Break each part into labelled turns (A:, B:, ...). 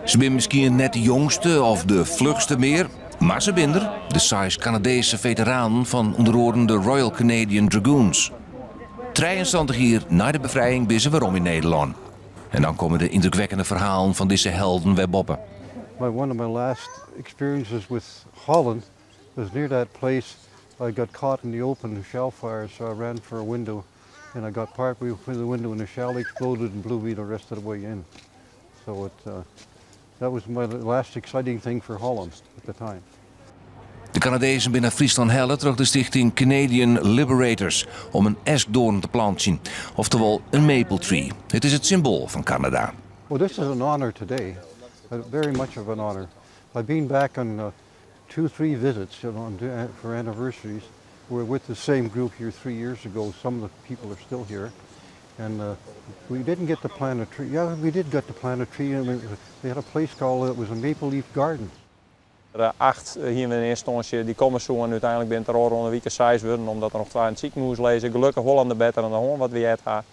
A: Se binne miskien net de jongste of de fluchste mear, mar se binne der, de seis Kanadeeske feteranen fan ûnder oaren de Royal Canadian Dragoons. 73 jier nei de befrijing binne se werom yn Nederlân. En dan komme de yndrukwekkende ferhalen fan dizze helden wer boppe.
B: One of my last experiences with Holland was near that place. I got caught in the open shell fire, so I ran for a window and I got partway through the window and the shell exploded and blew me the rest of the way in. So that was my last exciting thing for Holland at the time.
A: De Kanadezen binne nei Fryslân helle troch de stichting Canadian Liberators om in eskdoarn te plantsjen, oftewol in maple tree. It is it symboal fan Kanada.
B: Well, this is an honor today, very much of an honor. I've been back on two, three visits for anniversaries. We're with the same group here 3 years ago. Some of the people are still here. And we didn't get to plant a tree. Yeah, we did get to plant a tree. And they had a place called, it was a maple leaf garden.
C: Acht hiene we yn earste ynstânsje dy komme soene. Uteinlik binne it der ôfrûne wike seis wurden, omdat der noch twa yn it sikehûs lizze. Gelokkich wol oan de betterende hân wat wy heard ha.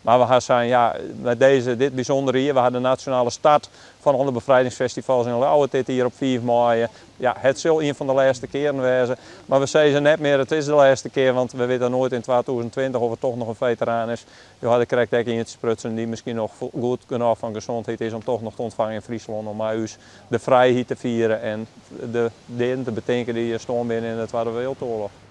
C: Mar we ha sein, ja, mei dizze, dit bysûndere jier, we ha de nasjonale start fan alle befrijdingsfestivals yn Ljouwert dit jier op 5 maaie. Ja, it sil ien fan de lêste kearen wêze. Mar we sizze net mear, it is de lêste kear, want we witte noait yn 2020 oft der dochs noch in feteraan is. Jo ha krekt ek ien sprutsen dy't miskien noch goed genôch fan gesûnheid is om dochs noch te ûntfangen yn Fryslân om mei ús de frijheid te fieren en de deaden te betinken dy't stoarn binne yn de Twadde Wrâldoarloch.